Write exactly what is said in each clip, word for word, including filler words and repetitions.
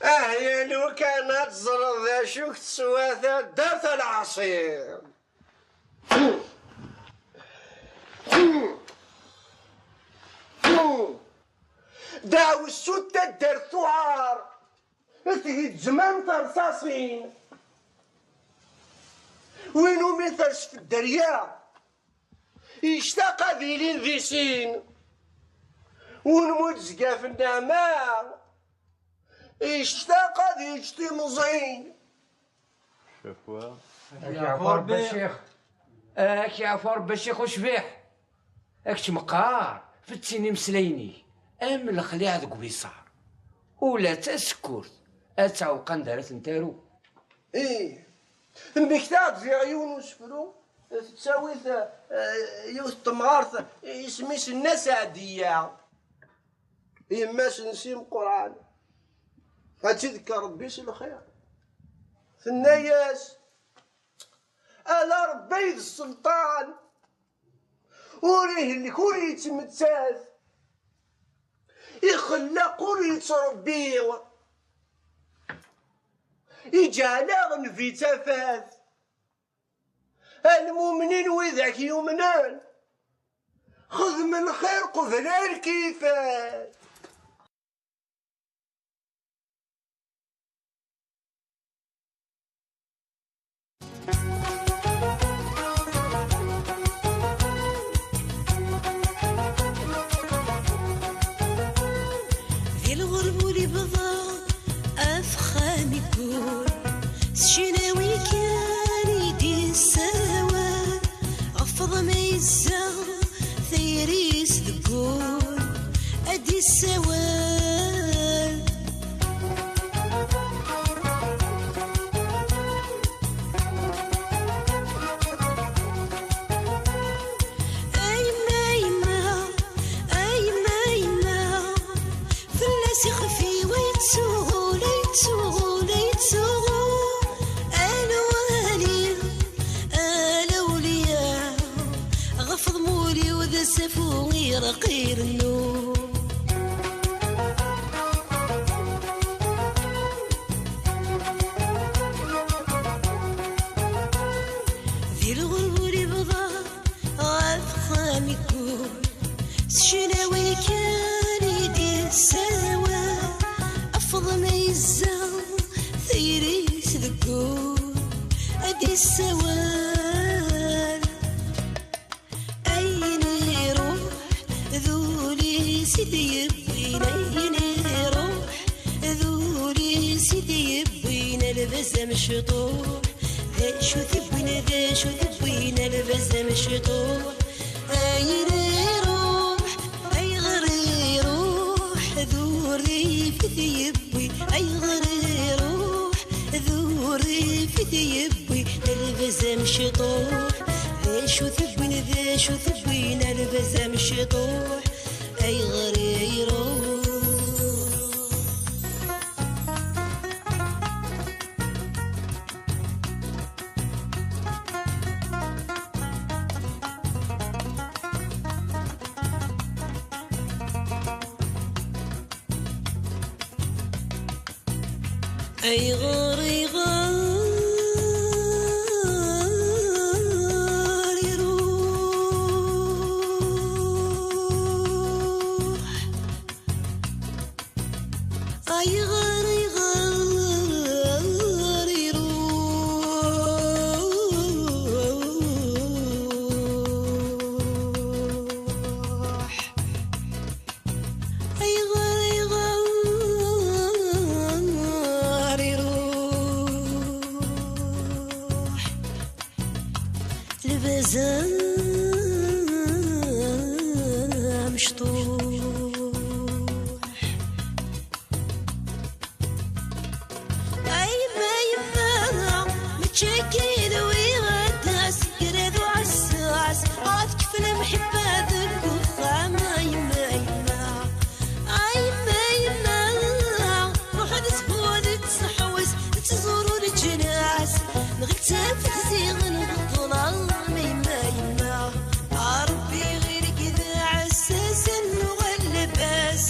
Ah, ya lukan ad teẓreḍ d acu teswa taddart a Lɛaṣim. Daɛwessu n taddart tuɛar, tgezzem am terṣaṣin. Win umi ters dderya, yectaq ad ilin di sin. Win muzgaf nneɛma, yectaq ad yečč timẓin. Cafwa. Ak yeɛfu Rebbi a ccix. Ak yeɛfu Rebbi a ccix ucbiḥ. Ak-tt meqqar, fettsin imeslayen-ik am lexliɛ deg ubiṣar. Ula d tasekkurt ad tɛewq anda ara tent-aru. Ih, mmektaɣ-d ziɣ yiwen usefru, tettawi-t, eh, yiwet n temɣart, isem-is Nna Seɛdiya. Yemma-s n Si Meqqran, ad tt-id-kker Rebbi s lxir. Tenna-yas: "Ala Rebbi i d sselṭan, ur ihlek ur yettmettat, ixellaq ur yettṛebbi, iǧɛel-aɣ nbi tafat." A lmumnin widak yumnen, xedmen lxir qbel arkifat. Di lɣerba ur ibḍa, afexxam iggur. S cinawi kan i d-yessawal, ɣef uḍma yezza, tayri-s deg wul, ad d-yessawal. A yemma, a yemma, a yemma, a yemma, fell-as ixef-iw ay yettsuɣul, ay yettsuɣul, ay yettsuɣul. A lwali, a lawliya, ɣef ḍmul-iw d asafu ireqq irennu. Di lɣerba ur ibḍa, ɣef uxxam iggur. S cinawi kan i d-yessawal, afḍem yezza, tayri-s deg wul, ad d-yessawal. Ayen iruḥ d ul-is i t-yewwin, ayen iruḥ d ul-is i t-yewwin, a lbaz amecṭuḥ. D acu t-yewwin, d acu t-yewwin, a lbaz amecṭuḥ? Ayen iruḥ, ayɣer iruḥ d urrif i t-yewwin? Ayɣer iruḥ d urrif i t-yewwin? Lbaz amecṭuḥ, d acu t-yewwin, d acu t-yewwin, a lbaz amecṭuḥ, ayɣer iruḥ? Ayɣer, ayɣer iruḥ? Ayɣer, ayɣer iruḥ? Ayɣer, ayɣer iruḥ lbaz amecṭuḥ? A yemma, yemma, mačči akka i nwiɣ ad d-tas, kra d uɛessas, ad tekf lemḥibba deg uxxam. A yemma, yemma, a yemma, yemma, ruḥ ad nezhu, ad nettseḥwis, ad tẓur leǧnas, nɣil d tafat ziɣen d ṭṭlam. A yemma, yemma, a Rebbi ɣir-k d aɛessas, ad nuɣal labas.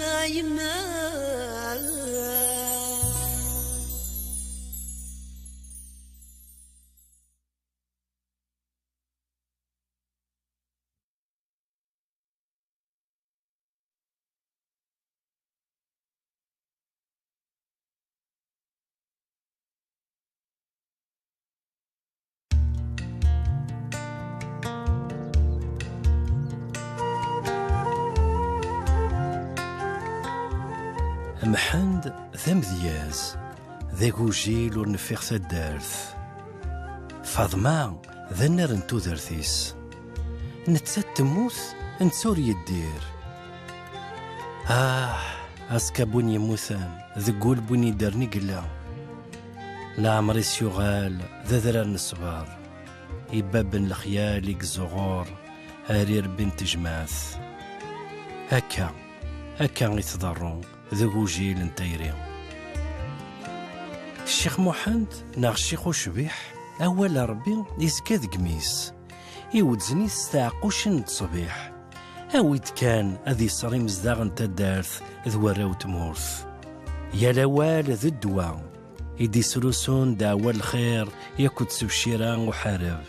A yemma. Mḥend d amedyaz, d agujil ur neffiɣ taddart. Faḍma d annar n tudert-is. Nettat temmut, netta ur yeddir. Ah, aẓekka n win yemmuten, deg wul n win yeddren i yella. Leɛmer-is yuɣal d adrar n ṣṣber, ibabben lexyal i yeẓẓuɣur, ar irebbi n tejmaɛt. Akka, akka i tḍerru d ugujil n tayri. Ccix Muḥend neɣ Ccix Ucbiḥ, awal n Ṛebbi izga deg imi-s. Iwedzen-it s tɛeqqucin n ttṣbiḥ. Awi-d kan ad iṣer imezdaɣ n taddart d warraw n tmurt. Yal awal d ddwa i d-isrusun ddeɛwa n lxir yakk d tebcira uḥareb.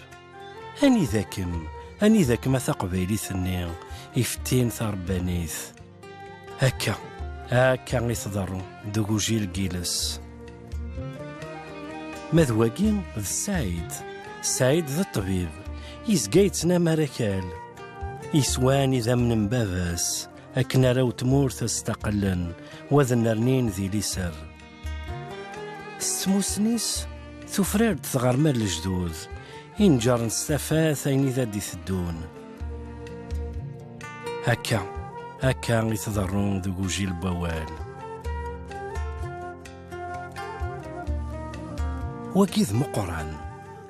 Anida-kem, anida-kem a taqbaylit-nni ifettin taṛebbanit? Akka, akka i tḍerru d ugujil n yiles. Ma d wagi d Ssaɛid. Ssaɛid d ṭṭbib, yezga yettnamar akal. Yeswan idammen n baba-s, akken arraw n tmurt ad staqellen, wa ad nnernin di liser. S tmussni-s, tufrar-d tɣerma n lejdud, inǧer s tafat ayen i d ad d-iteddun. Akka, akka i tḍerru d ugujil n wawal. Wagi d Meqqran,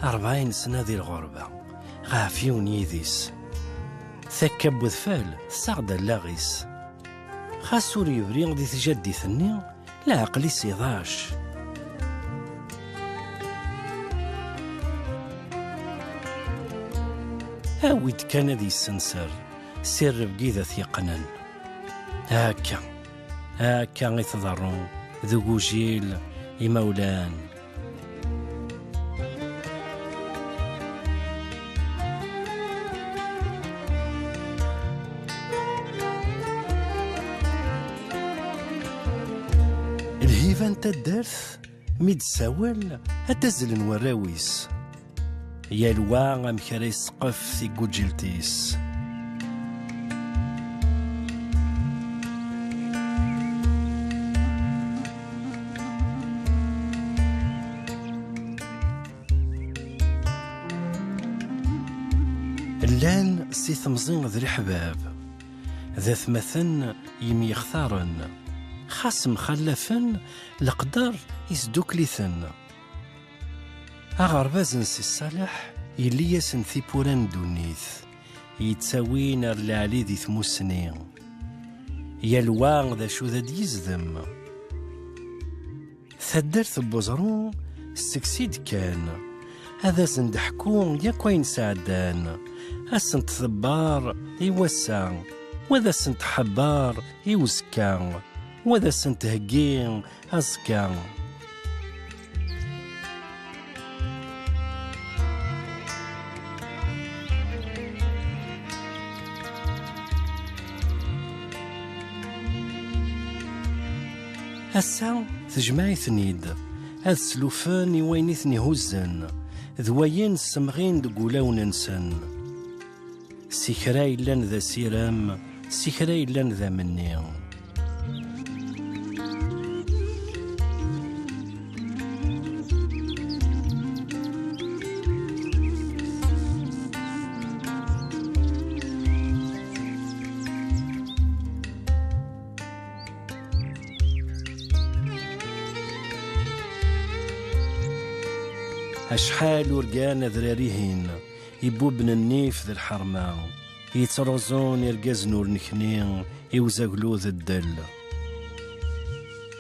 rebɛin sna di lɣerba, ɣef yiwen yidis. Takka n wedfal tessaɣ-d allaɣ-is. Xas ur yebri di tjaddit-nni, leɛqel-is iḍac. Awi-d kan ad yessenser si rrebg i d at yeqqnen. Akka, akka i tḍerru d ugujil imawlan. Lhiba n taddart, mi d-tessawel, ad d-azzlen warraw-is. Yal wa amek ara iseqqef tigguǧilt-is. Llan si temẓi d leḥbab, d atmaten yemyextaren, xas mxallafen, leqder isdukkel-iten. Aɣerbaz n Si Ṣaleḥ yelli-yasen tiwwura n ddunit, yettawin ar leɛli di tmussni. Yal wa d acu d ad d-yezdem. Taddart n Weẓru seg-s i d-kkan, ad asen-d-ḥku yakk ayen sɛeddan, ad sent-tebber i wass-a, wa ad asent-tḥebber i uzekka, wa ad asent-theggi aẓekka. Ass-a, tejmeɛ-iten-id, ad slufen i wayen i ten-ihuzzen, d wayen ssemɣin deg wulawen-nsen. Si kra yellan d asirem, si kra yellan d amenni. Acḥal urgan adrar-ihin, ibubben nnif d lḥerma, yettruẓun irgazen ur nekni i uzaglu d ddel.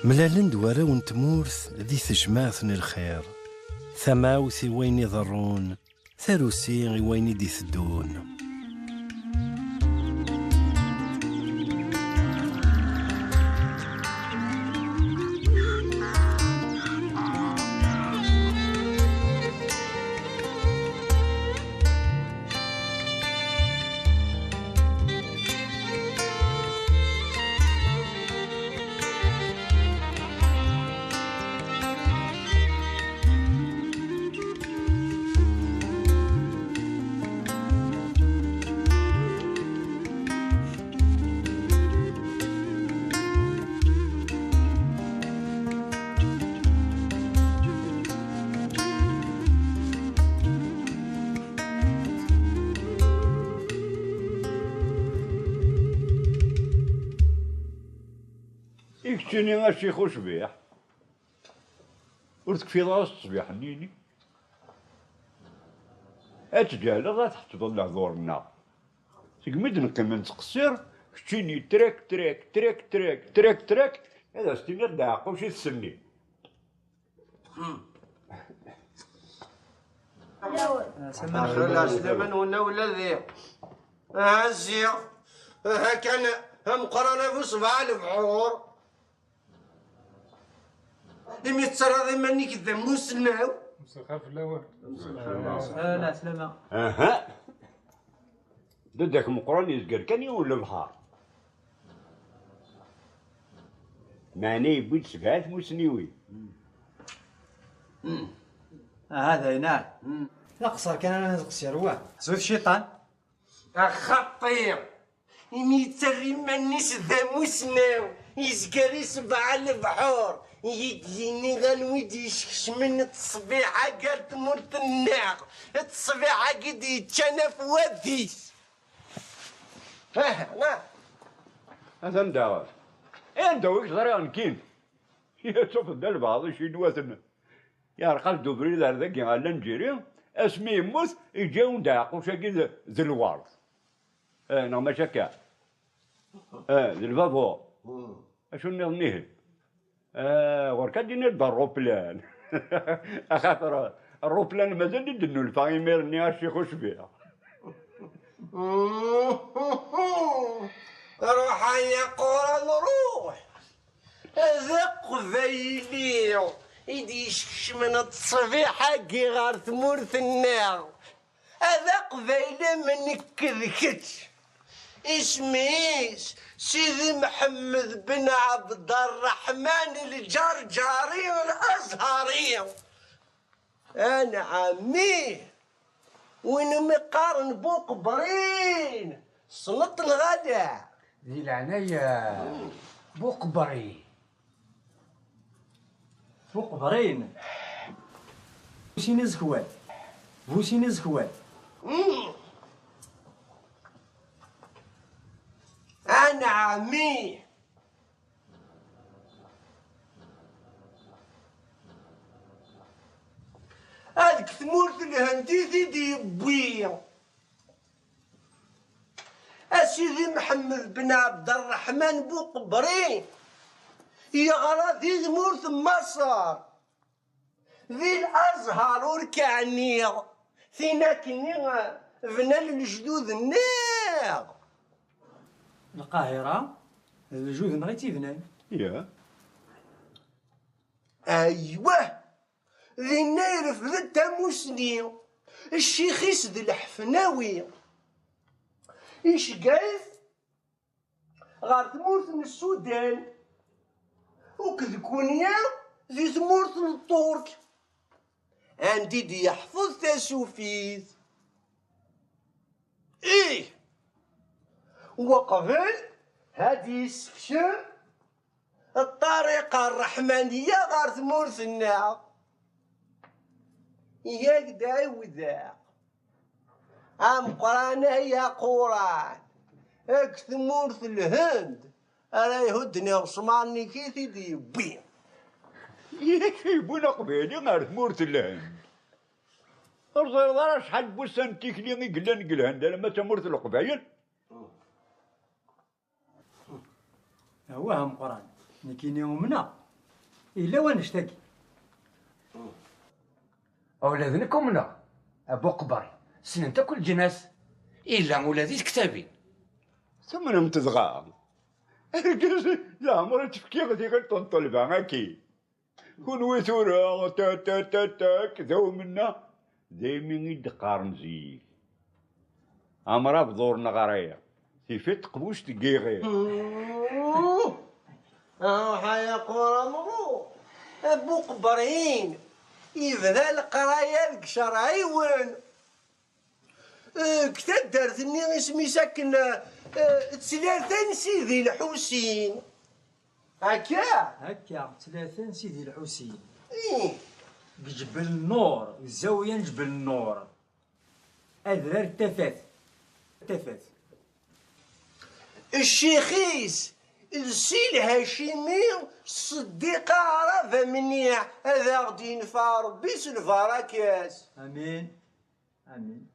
Mlalen-d warraw n tmurt di tejmaɛt n lxir, tamawt i wayen iḍerrun, tarusi i wayen i d-iteddun. I keččini a ccix ucbiḥ, ur tekfiḍ ara s ttesbiḥ-nni-inu? Ad tǧehleḍ, ad tḥettbeḍ lehdur-nneɣ. Segmi d-neqqim nettqessir, keččini trek, trek, trek, trek, trek, trek, ad as-tiniḍ d aɛeqquc i tsenni. Axir la Sliman wenna ula d iɣ. Aha ziɣ. Aha kan ameqqran a bu ṣbeɛ lebḥur. Imi tettarraḍ iman-ik d amusnaw. Mselxir fell-awen. Ala, ɛeslama. Aha. Dadda-k Meqqran yezger kan yiwen lebḥer. Meɛna yewwi-d sebɛa tmusniwin. Aha, d ayen ah. D aqeṣṣer kan ara neqṣir, wah. Zut cciṭan. Axaṭi, imi yettarra iman-is d amusnaw, yezger i sebɛa lebḥur, i d-yini anwa i d-yeskecmen ttesbiḥ-agi ar tmurt-nneɣ, ttesbiḥ-agi d-yeččan afwad-is. Ah, ah. Atan daɣen. Eh, anda wi k-ẓriɣ nekkini? Yettufeḍ-d lbeɛḍ icinwaten. Yeɛreq-as-d ubrid ar dagi, ar Lanǧiri, asmi yemmut, yeǧǧa-yawen-d aɛeqquc-agi d, d lwert. Eh, neɣ mačči akka? Eh, d lbabuṛ. Acu nniḍen ihi? Eh, ɣur-k ad d-tiniḍ d ṛṛuplan. Axaṭer ṛṛuplan mazal i d-nnulfa imir-nni a ccix ucbiḥ. Ruḥ ay aquran ruḥ. D aqbayli i d-yeskecmen ttesbiḥ-agi ɣer tmurt-nneɣ. D aqbayli am nekk d kečč. Isem-is Sidi Mḥemmed ben Ɛebderreḥman Lǧerǧari Lazhari. Anɛam ih, win umi qqaren Buqebrin, tessneḍ-t neɣ ala? Di leɛnaya, Buqebrin. Buqebrin. Bu sin iẓekwan. Bu sin iẓekwan. Anɛam ih. Ad deg tmurt n Lhend i t-id-yewwi. A Sidi Mḥemmed ben Ɛebderreḥman Buqebri yeɣra di tmurt n Maṣer. Di Lazhar ur k-ɛniɣ, tin akkenni bnan lejdud-nneɣ. Lqahira, d lejdud-nneɣ i tt-ibnan. Ya. Aywa! Dinna irfed-d tamusni, ccix-is d Leḥfnawi. Iceggeɛ-it ɣer tmurt n Sudan, akked Kunya di tmurt n Ṭṭurk, anda i d-yeḥfeḍ tasufit. Ih, weqbel ad yessekcem ṭṭariqa ṛṛeḥmaniya ɣer tmurt-nneɣ. Yak d-ɛiwdeɣ. Ameqqran ay aquran, deg tmurt n Lhend ara ihudden iɣesmaren-ik i t-id-yewwi. Yak yewwin aqbayli ar tmurt n Lhend. Ur teẓriḍ ara acḥal n wussan n tikli i yellan deg Lhend alamma d tamurt n Leqbayel? Awah ameqqran, nekkini umneɣ. Yella wanect-agi. Ula d nekk umneɣ, a Buqber, ssnen-t akk leǧnas. Yella ula di tektabin. Tumnem-t dɣa? Argaz, leɛmer i tt-fkiɣ di ɣilt n ṭṭelba-agi. Kunwi tura, ta, ta, ta, tak, d awmenna, daymi i d-qqaren zik. Amrabeḍ ur neɣri, tif-it teqbuct n yiɣi. Ruḥ ay aqur amru, a Buqebrin, yebda leqraya deg Cerɛiwen. Deg taddart-nni isem-is akken, eh, tlata n Sidi Lḥusin. Akka? Akka, tlata n Sidi Lḥusin. Ih. Deg Ǧbel Nnur, deg zawiya n Ǧbel Nnur. Adrar n tafat. Tafat. Ccix-is Si Lhacimi, Ṣeddiq aɛrab amniḥ, ad aɣ-d-yenfeɛ Ṛebbi s lbarakat. Amin. Amin.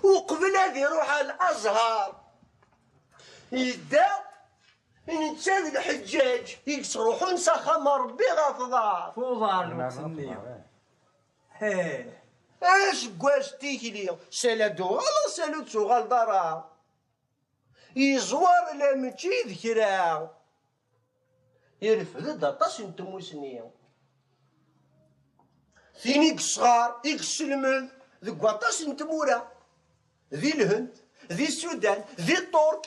Uqbel ad iruḥ ɣer Lazhar, yedda netta d lḥeǧǧaǧ i yettruḥun s axxam n Ṛebbi ɣef uḍar. F uḍar lweqt-nni. He. Aseggas n tikli, sala d-tuɣaleḍ, sala ur d-tuɣaleḍ ara. Yeẓwer la mačči d kra. Irfed-d aṭas n tmusni. Tin i yesɣar, i yesselmed deg waṭas n tmura. Di Lhend, di Sudan, di Ṭṭurk.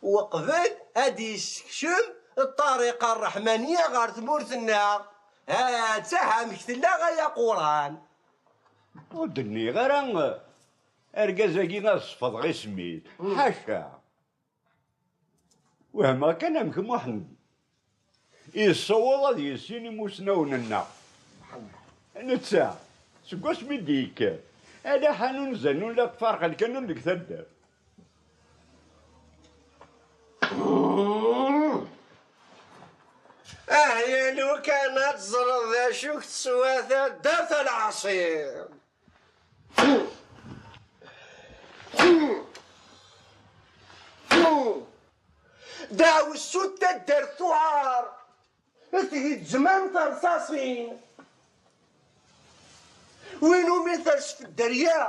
Uqbel ad d-yessekcem ṭṭariqa ṛṛeḥmaniya ɣer tmurt-nneɣ, ha-tt-ah amek tella ay aquran. Ur d-nniɣ ara argaz-agi ad sefḍeɣ isem-is. Ḥaca. Wehmeɣ kan amek Muḥend yessaweḍ ad yissin imusnawen-nneɣ. Netta, seg wasmi d-yekker, ala ḥanun zannun la tferqen kan ur deg taddart. Ah, ya lukan ad teẓreḍ d acu teswa taddart a lɛaṣir. Daɛwessu n taddart tuɛar, tgezzem am terṣaṣin. Win umi ters dderya,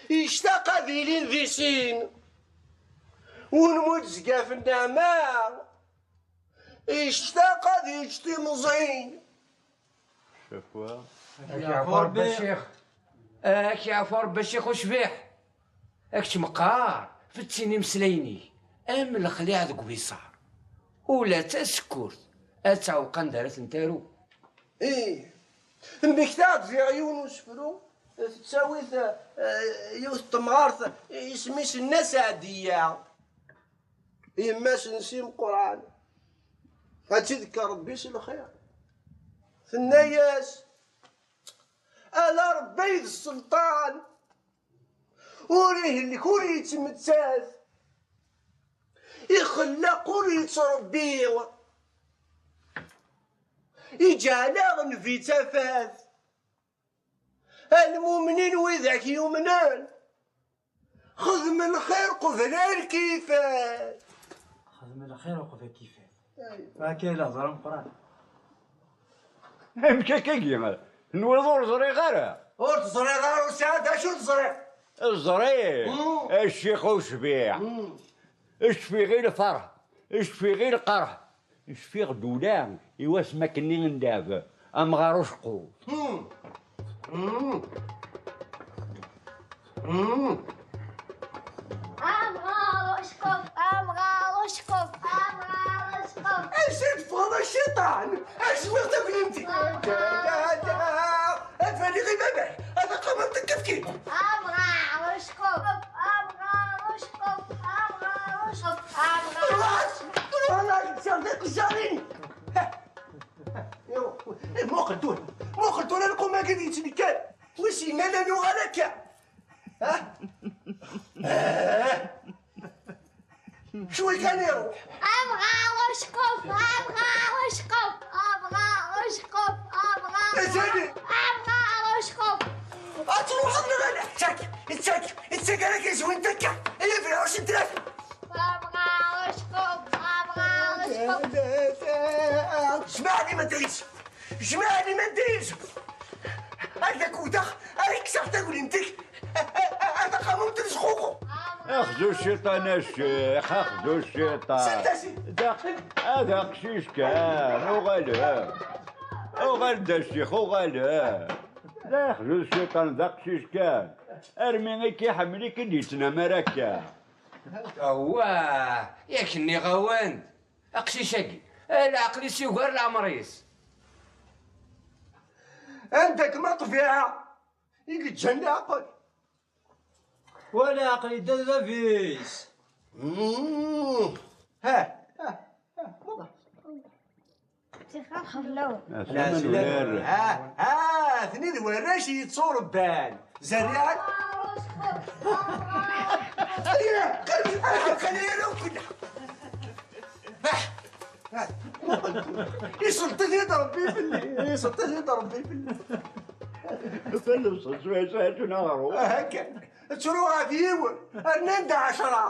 yectaq ad ilin di sin. Win mu d-zgaf nneɛma, yectaq ad yečč timẓin. Cakwa. Ak yeɛfu Rebbi a ccix. Ak yeɛfu Rebbi a ccix ucbiḥ. Ak ttmeqqar, fettin imeslayen-ik am lexliɛ deg ubiṣar. Ula d tasekkurt ad tɛewq anda ara tent-aru. Ih, mmektaɣ-d ziɣ yiwen usefru, tettawi-t, eh, yiwet n temɣart, isem-is Nna Seɛdiya. Yemma-s n Si Meqqran, ad tt-id-kker Rebbi s lxir. Tenna-yas: ala Rebbi ay d sselṭan, ur ihellik ur yettmettat, ixelleq ur yettrebbi, iǧɛel-aɣ nbi tafat. A lmumnin, widak yumnen, xedmen lxir qbel ar kifat. Xedmen lxir uqbel kifat. Aywa. Akka i la ẓran Meqqran. Amek akka-agi? Nwiḍ ur ẓriɣ ara. Ur teẓriḍ ara, ur sɛiɣ d acu teẓriḍ. Ẓriɣ, mm, a ccix ucbiḥ. Mm. Cfiɣ i lferḥ, cfiɣ i lqerḥ. Cfiɣ-d ula i wasem akkenni n ddeɛb, amɣar uceqquf. Hmm. Hmm. Hmm. Amɣar uceqquf, amɣar uceqquf, amɣar uceqquf. Acu teffɣeḍ a cciṭan? Acu tewwiḍ taglimt? Amɣar uceqquf. Ad baliɣ i baba, ad aqamer tekkat-ki. Amɣar uceqquf, amɣar uceqquf, amɣar uceqquf, amɣar. Ruḥ, ruḥ, la, la, la, la. Muqel tura, muqel tura lqum-agi d yettnekkar. Wissen ma la nuɣal akka. Ha? Ah. Cwi kan iruḥ. Amɣar uceqquf, amɣar uceqquf, amɣar uceqquf, amɣar. Mazal. Amɣar uceqquf. Ad truḥeḍ neɣ ala? Ttak, ttak, ttak ara k-yezwin takka. Ay abeɛɛuc n tlata. Amɣar uceqquf, amɣar uceqquf. Jmaɛni ma d-ayes. Jmaɛni ma d-ayes. Ad ak-wteɣ, ad ak-kkseɣ taglimt-ik. Ad aqamum tezxuxu. Axzu cciṭan a ccix, axzu cciṭan. Sel-as-d. D aq-, d aqcic kan, uɣal-d. Uɣal-d a ccix, uɣal-d. D axzu cciṭan, d aqcic kan. Armi i k-iḥemmel i k-id-yettnamar akka. Awah, yak nniɣ-awen-d. Aqcic-agi, leɛqel-is yugar leɛmer-is. Anda-kem a ṭṭbiɛa i yeǧǧan leɛqel? Wala aql-i dda d bab-is. Mm. Ha, ha, ha, muḍa. Tixer xellaw. Asma n urar. Ha, ha, atni d warrac yetturebban. Zerriɛen. Iselṭi-t-id Ṛebbi fell-i, iselṭi-t-id Ṛebbi fell-i. Fell-as, s-, s-, s-, s-, aɣrum. Aha kan. Ttru ɣef yiwen, rnan-d ɛecṛa.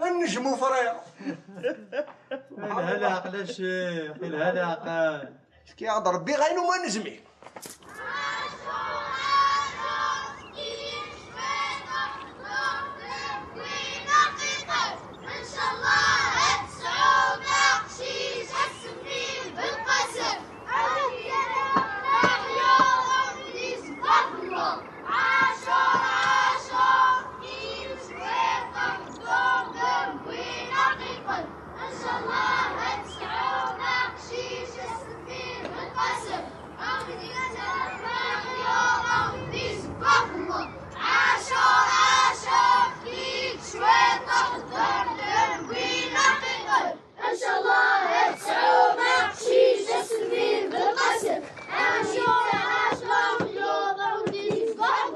Ad nejmu friɣ. Ilha leɛqel a ccix, ilha leɛqel. Efk-aɣ-d Ṛebbi ayen umi nezmir. Ncallah ad tesɛum aqcic asemmi Belqasem. Aḥya, aḥya, Ṛebbi yesbeṛ. Ɛacur, ɛacur, imecwiṭ, ḥeddur, d win aqiqen. Ncallah ad tesɛum aqcic asemmi Belqasem. Aḥya, aḥya, Ṛebbi yesbeṛ. Ɛacur, ɛacur, imecwiṭ, ḥeddur, d win aqiqen. Ncallah ad tesɛum aqcic asemmi Belqasem. Ɛacur, ɛacur, yuḍ Ṛebbi yesbeṛ.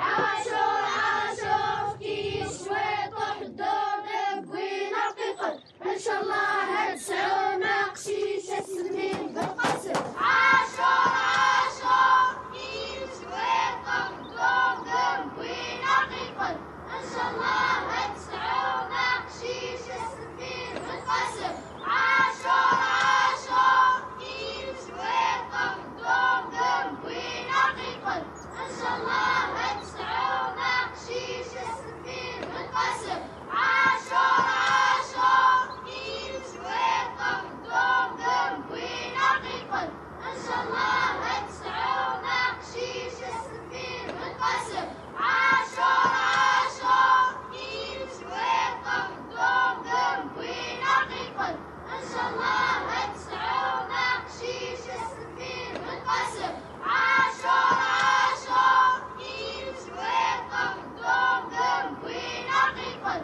Ɛacur, ɛacur, efk-iyi cwiṭ uḥeddur deg win aqiqen. Ncallah ad tesɛum aqcic asemmi Belqasem. Ɛacur, ɛacur, efk-iyi cwiṭ uḥeddur deg win aqiqen. Ncallah ad tesɛum aqcic asemmi Belqasem. Ɛacur, ɛacur, imecwiṭ, ḥeddur, d win aqiqen. Ncallah ad tesɛum aqcic asemmi Belqasem. Ɛacur, ɛacur, imecwiṭ, ḥeddur, d win aqiqen. Ncallah ad tesɛum aqcic asemmi Belqasem. Ɛacur, ɛacur, imecwiṭ, ḥeddur, d win aqiqen. Ncallah ad tesɛum aqcic asemmi Belqasem. Ɛacur, ɛacur, imecwiṭ, ḥeddur, d win aqiqen.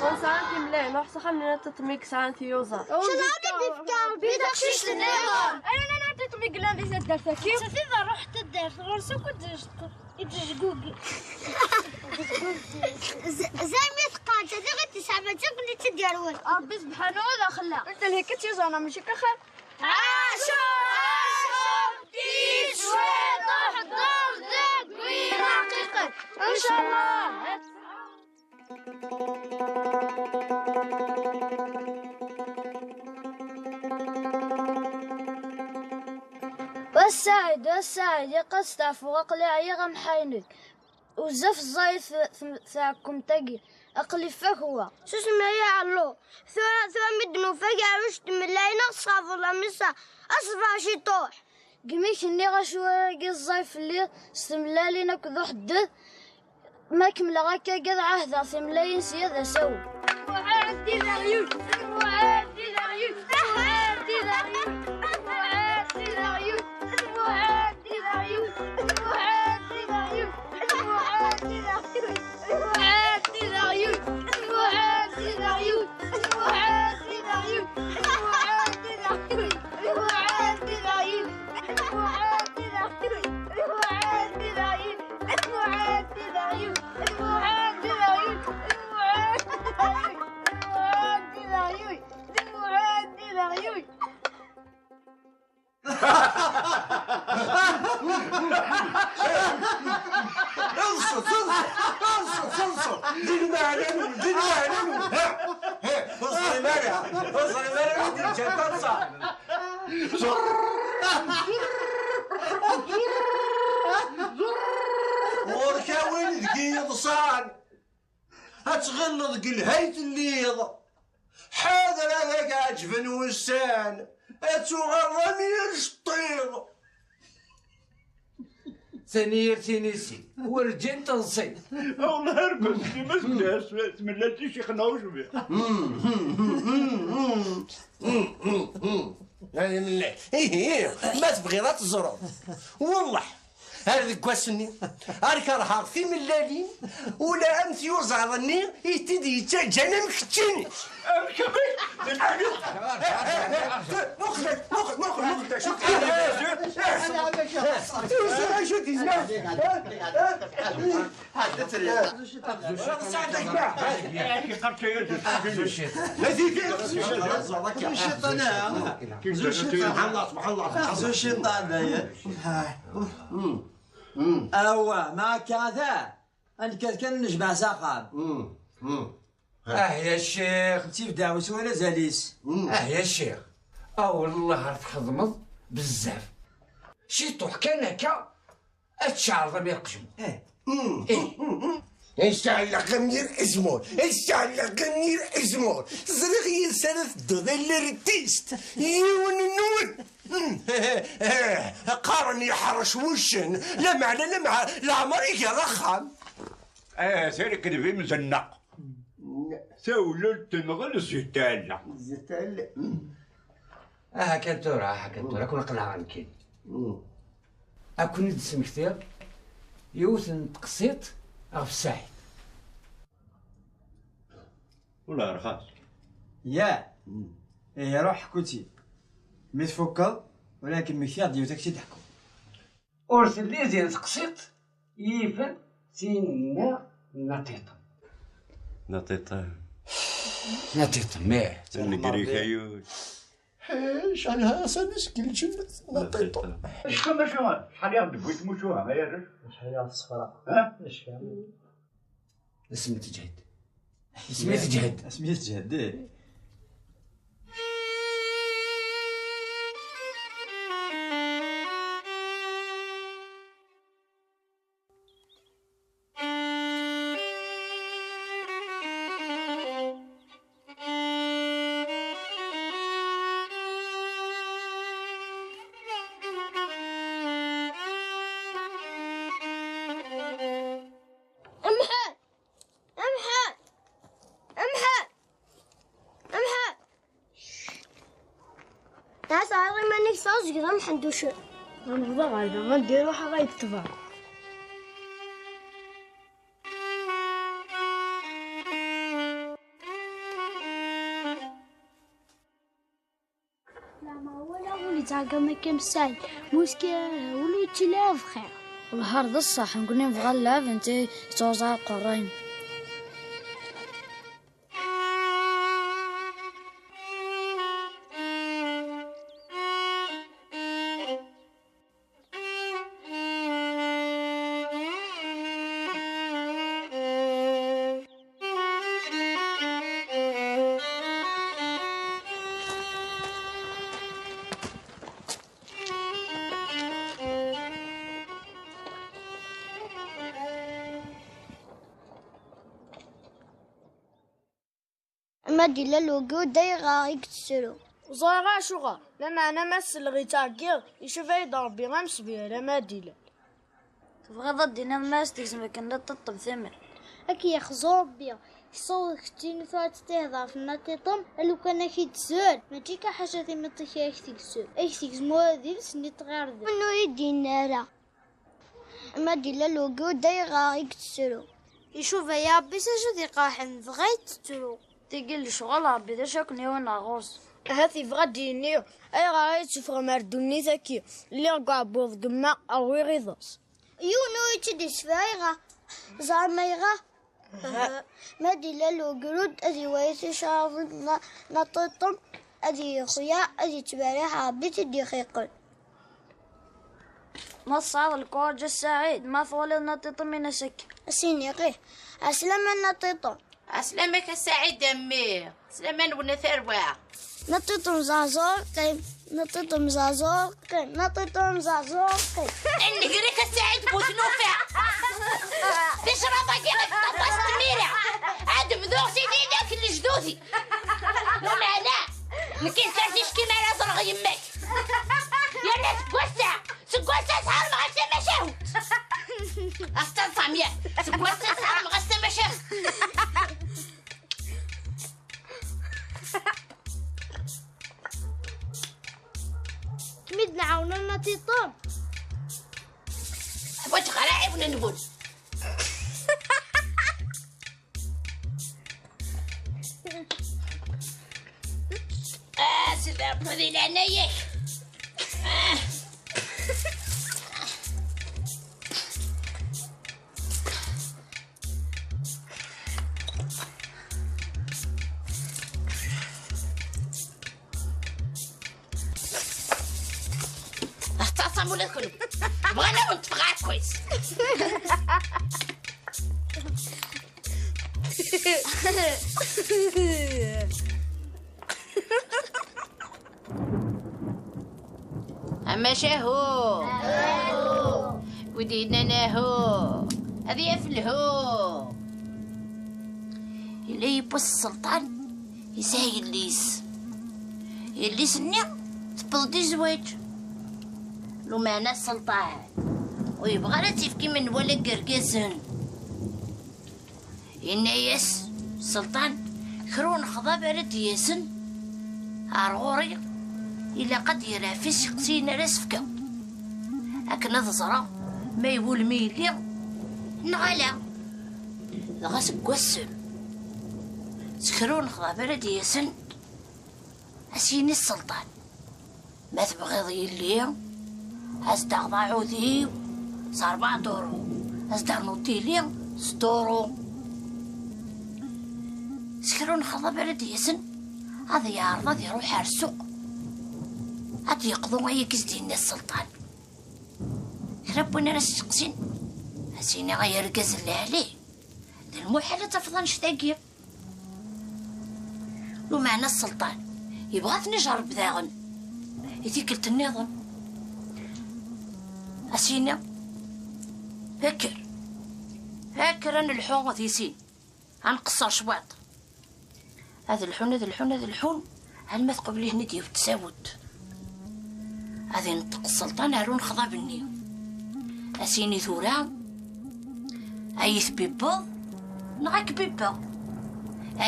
Ur nesɛi ara timlayin, ruḥ s axxam-nni n Ṭiṭmi i yesɛan tiyuẓaḍ. Ncallah ad d-ifk Ṛebbi taqcict nniḍen. Ayen ara Ṭiṭmi yellan di taddart-agi. Ttafid ṛuḥ taddart, ɣur-s akk i d-tejqeḍ. I d-tejgug. Z-, zaymi teqqar, tadiɣ i tesɛa, mačči akk i tt-id-yerwel. Ṛebbi subḥanu d axella. Anta lhikat yuẓan, mačči akka xir? Ɛacur, ɛacur, kif cwiṭ uḥeḍḍur deg win aqiqen. Ncallah. Wa Ssaɛid, wa Ssaɛid, ilaq ad steɛfuɣ, aql-i ɛyiɣ am ḥaynek. Bezzaf ẓẓayet t-, t-, tɛekkemt-agi. Aql-i fak wa. Susem ay aɛellu. Tura, tura mi d-nufa agerruj n tmellalin, ad ɣ-tesɛabeḍ lamisa. Aṣber ciṭuḥ. Gmi k-nniɣ acu agi ẓẓay fell-i s tmellalin akked uḥedded, ma kemmleɣ akka ad ɛahdeɣ timellalin sya d asawen. Muḥend di leɛyun, Muḥend di leɛyun, Muḥend di leɛyun, Muḥend di leɛyun, Muḥend di leɛyun, Muḥend di leɛyun. Ḍset, ḍset, ḍset, ḍset. Di lmeɛna-nwen, di lmeɛna-nwen. Ha, ha, ur ẓrim ara, ur ẓrim ara wid yeǧǧan taḍsa. Ɣur-k a win deg i yeḍsan. Ad tɣilleḍ deg lhay telliḍ. Ḥader ad ak-ɛeǧben wussan, ad tuɣaleḍ am yir ceṭṭiḍ. Tanyirt inisi, werǧin teḍsi. Awlah, ar kunti ma tebdiḍ tmellalt i ccix-nneɣ ucbiḥ. Ay, mella. Ihi, ma tebɣiḍ ad teẓreḍ. Wellah. Ar deg wass-nni, ar kerheɣ timellalin, ula am tyuzaḍ-nni i t-id-yettaǧǧan am keččini. Muqel, muqel, muqel, muqel, acu Awa, ma akka ata, ad nekker kan nejmeɛ s axxam. Ah ya ccix, ttif ddeɛwes wala azal-is. Ah ya ccix, ah wellah ar txedmeḍ bezzaf. Ciṭuḥ kan akka, ad tceɛleḍ am iqejmu. Icɛel aqemyir izmur, icɛel aqemyir izmur. Ẓriɣ yid-s ara tedduḍ a l'artiste, yiwen n wul. Qqaren yeḥrec wuccen, lameɛna lameɛna leɛmer iger axxam. Ah, tirked d imzenneq. Tawlelt tenɣel zitala. Zitala. Aha kan tura, aha kan tura, ad ken-qelɛeɣ nekkini. Ad ken-id-smektiɣ yiwet n teqsiṭ ɣef Saɛid. Wala rxas. Ya. Ihi ruḥ ḥku-tt-id. Mi tfukkeḍ, ula d kem-ik-id-ḥku. Ur telli din teqsiṭ yifen tin-nni n Naṭiṭem. Naṭiṭem. Naṭiṭem, ih. Negri kayut. Cɛelha asan iskelcen Naṭiṭem. Acku maca, acḥal i ɣ-d-tewwi tmucuha, ay arrac? Acḥal i ɣ-tessefra. Asmi teǧhed. Asmi teǧhed. Asmi teǧhed, ih. Amḥan! Amḥan! Amḥan! Amḥan! Tesɛiḍ iman-ik tɛeẓgeḍ a Mḥend Ucen. Ad nehḍer ɣer da, anda i ruḥeɣ ad yeṭṭef. Leɛmer walaɣ ul yettɛeggiḍ akka am Saɛid, muski ul ur yettili ara bxir. Lḥer d ṣṣeḥ, nekni nebɣa llɛeb, netta yettruẓa iqerrayen. Ma d-illa lugud, ayɣer i yettru? Ẓriɣ acuɣer, lameɛna ma selleɣ yettɛeggiḍ, icuba-yi-d Rebbi am ṣṣbir ama d-illa. Tebɣiḍ ad d-tiniḍ ma as-tegzem akken la teṭṭem tamart? Ad k-yexzu Rebbi, tessawḍeḍ keččini tura ad tihdeḍ ɣef Naṭiṭem, a lukan ad k-id-tezhel, mačči kan ḥaca timiṭ-ik ad k-tegzem, ad k-tegzem ula d iles-nni n tɣirdemt. Win ur yi-d-yenni ara. Ma d-illa lugud, ayɣer i yettru? Icuba-yi Rebbi s acu d-iqerḥen, dɣa yettru. Tigi lecɣal Rebbi d acu akken yewwin ɣur-s. Ahat yebɣa ad d-yini ayɣer ay d-teffɣem ar ddunit-agi, lliɣ deg uɛebbuḍ gemma rwiɣ iḍes. Yiwen ur yi-tt-id-yessefra ayɣer? Ẓerm ayɣer? Ma d-illa lugud ad iwali ticraḍin n Naṭiṭem, ad yexya, ad yettberriḥ Rebbi i tt-id-ixiqen. Ma tesɛiḍ lkuṛaǧ a Saɛid, ma twaliḍ Naṭiṭem in-as akka. A s-iniɣ ih. Ɛeslama a Naṭiṭem. Ɛeslama-k a Saɛid a mmi. Ɛeslama-nwen a tarwa. Naṭiṭem ẓerẓur qqim, Naṭiṭem ẓerẓur qqim, Naṭiṭem ẓerẓur qqim. Nnger-ik a Saɛid bu tlufa. Ticraḍ-agi ɣef ṭṭafaṣ n tmira. Ad bduɣ sidi d akk lejdudi. Lameɛna nekk d tartict-im ara ẓreɣ yemma-k. Yerna seg wass-a, seg wass-a tḥermeɣ-ak tamacahut. Asteḍ Samya, seg wass-a tḥermeɣ-ak tamacahut. Mi d-nɛawen a Naṭiṭem. Ḥwaǧeɣ ara ɛiwen-nwen. Sidi Ṛebbi di leɛnaya-k. Tettaḍsam ula d kenwi. Bɣan ad wen-ṭṭfeɣ aɛekkaz. Amacahu. Wid yennan ahu, ad yaf lhu. Yella yiwwas sselṭan, yesɛa yelli-s. Yelli-s-nni tewweḍ-d i zzwaǧ. Lumeɛna sselṭan ur yebɣi ara ad tt-yefk i menwala n yergazen. Yenna-yas sselṭan, kra unexḍab ara d-yasen ar ɣur-i, ilaq ad d-yerr ɣef iseqsiyen ara s-fkeɣ, akken ad ẓreɣ ma iwulem yelli neɣ ala. Dɣa seg wass-n, s kra unexḍab ara d-yasen, ad s-yini sselṭan, ma tebɣiḍ yelli, ad s-d-taɣeḍ aɛudiw s rebɛa duru, ad s-d-ternuḍ tili s duru. S kra unexḍab ara d-yasen, ad yeɛreḍ ad iruḥ ar ssuq, ad d-yeqḍu ayen i s-d-yenna sselṭan. Kra n win ara s-iseqsin, ad s-yini, ay argaz n lɛali, d lmuḥal ad tafeḍ annect-agi. Lumeɛna sselṭan yebɣa ad ten-ijerreb daɣen i tikkelt nniḍen. Ad s-yini, kker, kker ad nelḥu di sin, ad nqeṣṣer cwiṭ. Ad lḥun, ad lḥun, ad lḥun, alma teqbel-iten-id yiwet tsawt. Ad ineṭṭeq sselṭan ar unexḍab-nni. Ad s-yini tura, ad iyi-tbibbeḍ neɣ ad k-bibbeɣ.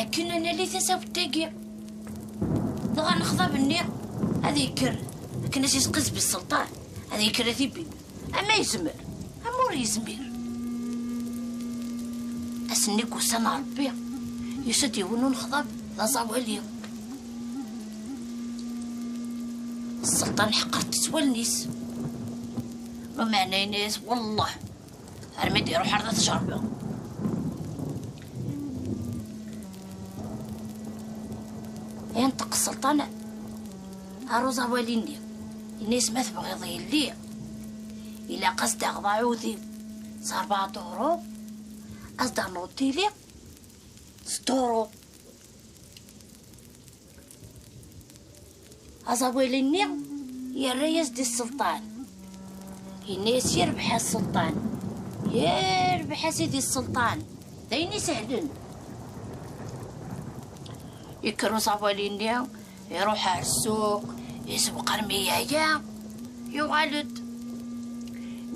Akken ad nali tasawt-agi. Dɣa anexḍab-nni ad yekker, akken ad s-yesqizbi sselṭan, ad yekker ad t-ibib. Ama yezmer, ama ur yezmir. Ass-nni deg ussan n Ṛebbi, yusa-d yiwen unexḍab d aẓawali. Sselṭan ḥeqqret-t wallen-is. Lameɛna yenna-yas, wellah, armi d-iruḥ ar da tjerbeḍ. Yenṭeq sselṭan ar uẓawali-nni, yenna-yas, ma tebɣiḍ yelli, ilaq ad s-d-taɣeḍ aɛudiw s rebɛa duru, ad s-d-ternuḍ tili s duru. Aẓawali-nni yerra-yas-d i sselṭan. Yenna-yas, yerbeḥ a sselṭan, yerbeḥ a sidi sselṭan, d ayen isehlen. Yekker uẓawali-nni, iruḥ ar ssuq, isewweq armi yeɛya, yuɣal-d.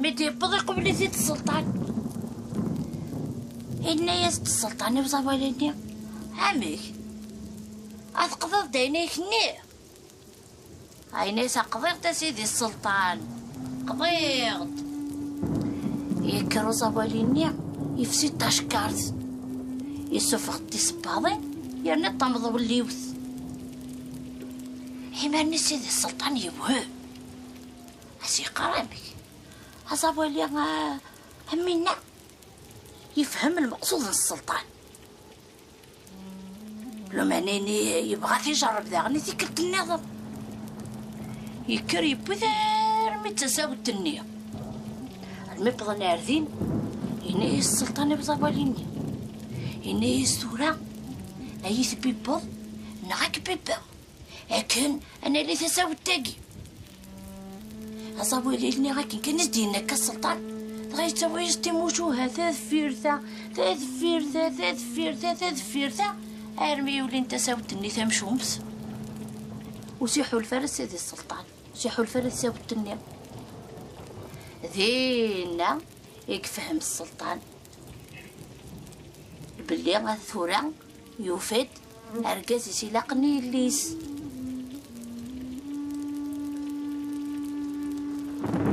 Mi d-yewweḍ, iqbel-it-id sselṭan. Yenna-yas-d sselṭan i uẓawali-nni, amek? Ad teqḍiḍ-d ayen ay k-nniɣ? Yenna-yas, qḍiɣ-d a sidi sselṭan, qḍiɣ-d. Yekker uẓawali-nni, yefsi-d tacekkart, yessufeɣ-d tisebbaḍin, yerna d tamḍewliwt. Imir-nni sidi sselṭan yewhem. As-yeqqar amek? Aẓawali, ah, am winna yefhem lmeqsud n sselṭan. Lameɛna yebɣa ad t-ijerreb daɣen i tikkelt nniḍen. Yekker yewwi-t armi d tasawt-nni. Almi wwḍen ar din, yenna-yas sselṭan i uẓawali-nni. Yenna-yas tura, ad iyi-tbibbeḍ neɣ ad k-bibbeɣ. Akken ad nali tasawt-agi. Aẓawali-nni akken kan i s-d-yenna akka sselṭan, dɣa yettawi-yas timucuha, ta deffir ta, ta deffir ta, ta deffir ta, ta deffir ta, armi ulin tasawt-nni tamcumt. Ur s-iḥulfa ara sidi sselṭan, ur s-iḥulfa ara tasawt-nni. Dinna i yefhem sselṭan belli tura yufa-d argaz-is ilaqen i yelli-s.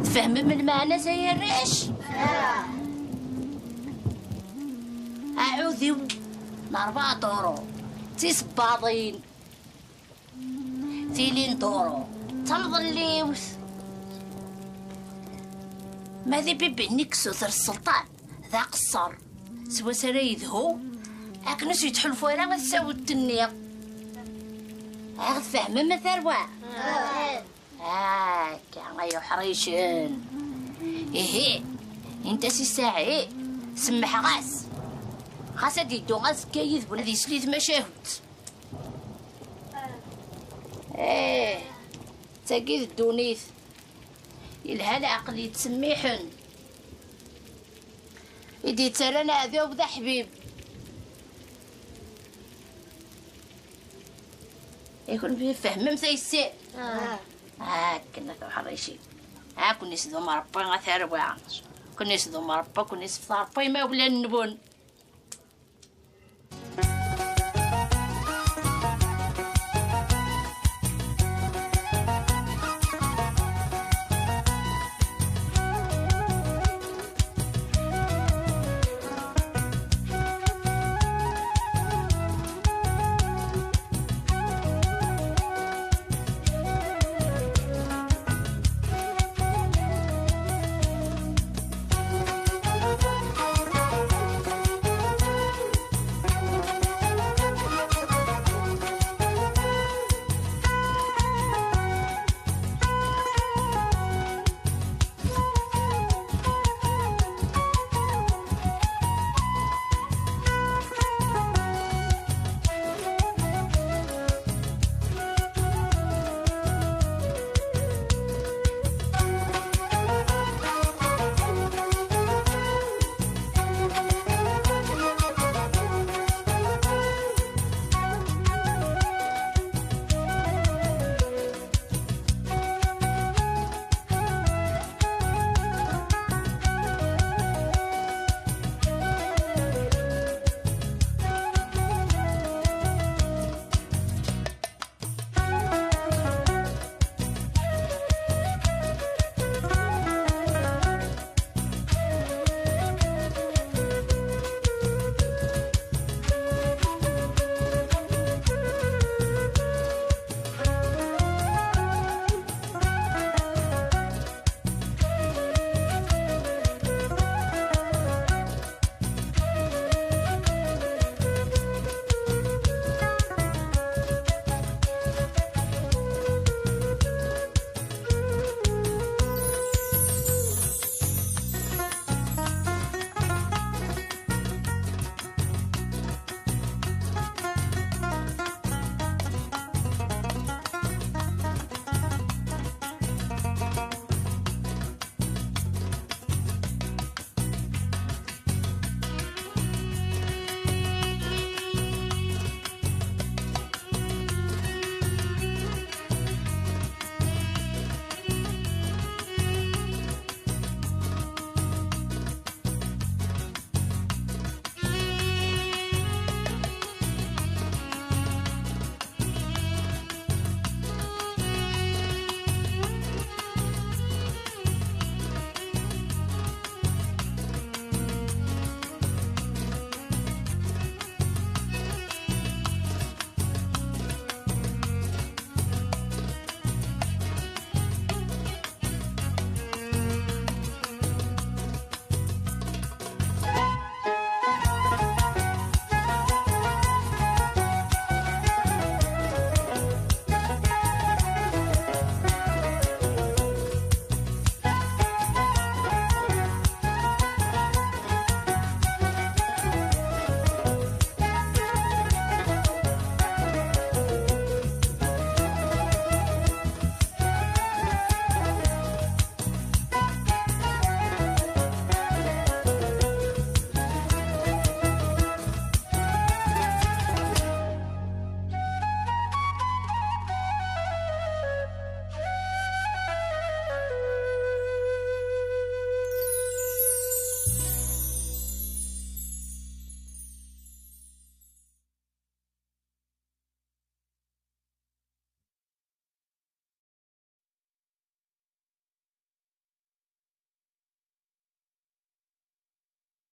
Tfehmem lmeɛna-s, ay arrac? Aɛudiw n rebɛa duru, d tisebbaḍin. D Tilinduru d tamḍelliwt. Ma d ibibi-nni i yessuter sselṭan d aqeṣṣer, s wass ara yedhu, akken ur s-yettḥulfu ara i tsawt-nni. Aɣ tfehmem a tarwa? Akka ay uḥricen. Ihi, init-as i Saɛid, semmḥeɣ-as. Xas ad yeddu azekka yid-wen ad yesli i tmacahut. Eh, d tagi d ddunit. Yelha leɛqel yettsemmiḥen, i d-yettarran aɛdaw d aḥbib. I kunwi tfehmem tayessi? Akken a tuḥricin. Ad ken-isdum Ṛebbi a tarwa. Ad ken-isdum Ṛebbi, ad ken-isfeḍ Ṛebbi imawlan-nwen.